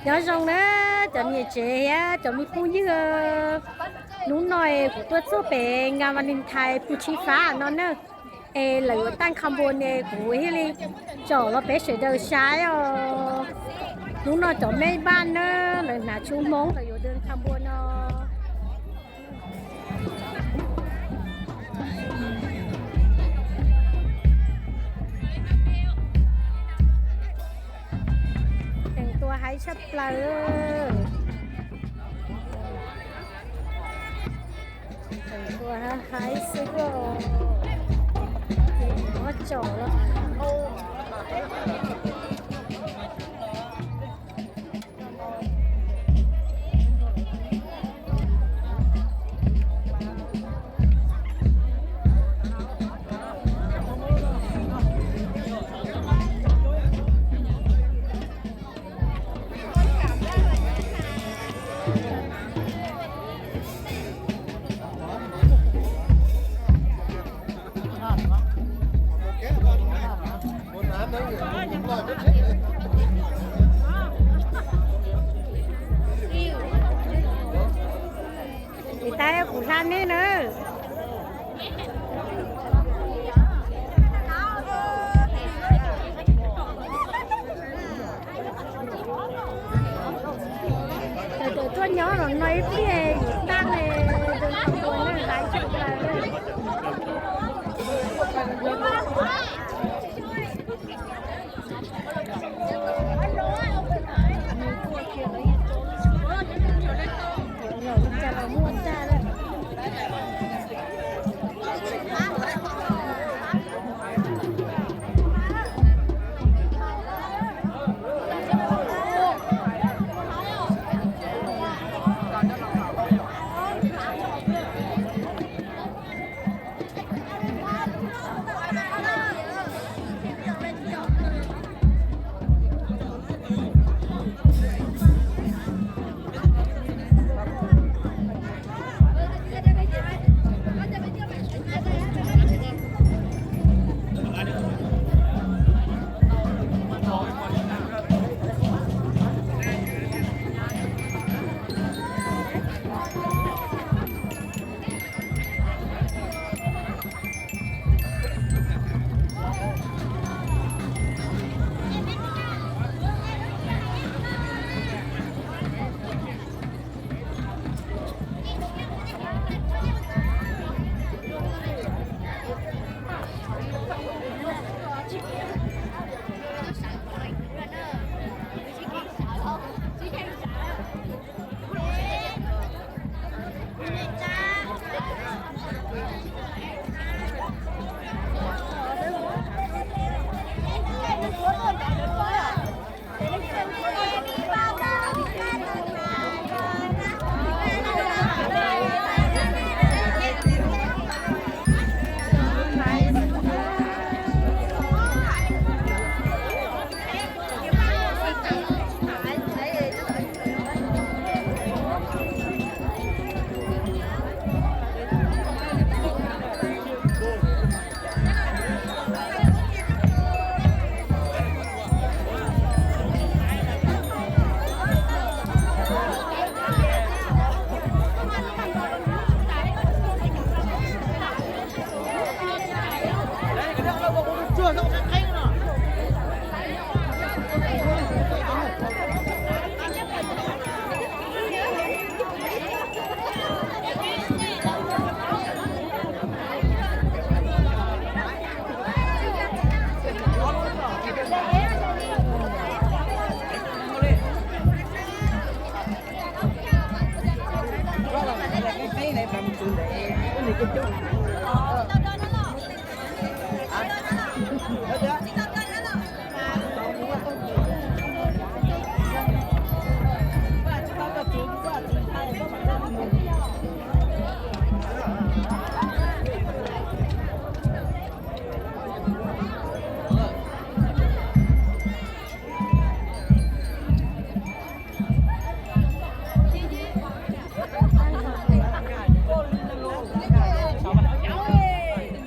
Nyob zoo na cov niam tsev thiab cov me phooj ywg, hnub no kuv tuaj txog pem Nkas Valentine Phu Tshi Fab no na, es lawv yuav tag qha npua ne kuv thiaj li tsom los peb sawv daws saib os. Hnub no cov mej npaj na, lawv hnav tshuaj Hmoob lawv yuav tag qha npua no. Tseem tua haib tshaj plaws. Tseem tua haib xwb os. Ces kuv muab tsom los. Tiv tab kuv hla nej na. Cov tuaj nyob los no ib pliag yuav tag li, tus qhov ua neej laiv tshaj plaws.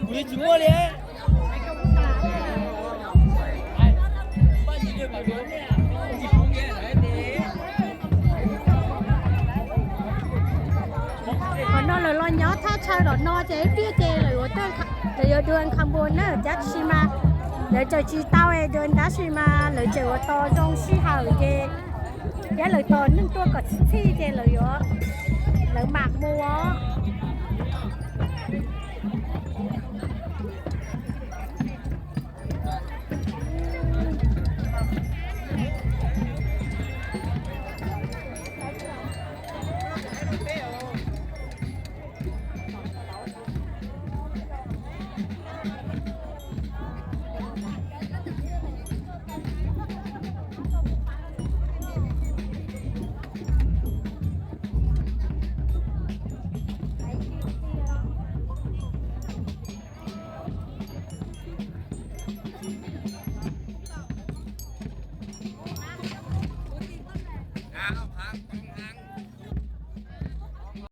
Kuv tsis muaj li. Lawv los nyob thaj chaw los no ces ib pliag ces lawv yuav, lawv yuav dua nkhav npua na, tab sis mas lawv tseem tsis tau es dua, tab sis mas lawv tseem ua tos zoo sij hawm ces, thiab lawv tos neeg tuaj kom txhij txhij ces lawv yuav, lawv mam mus os.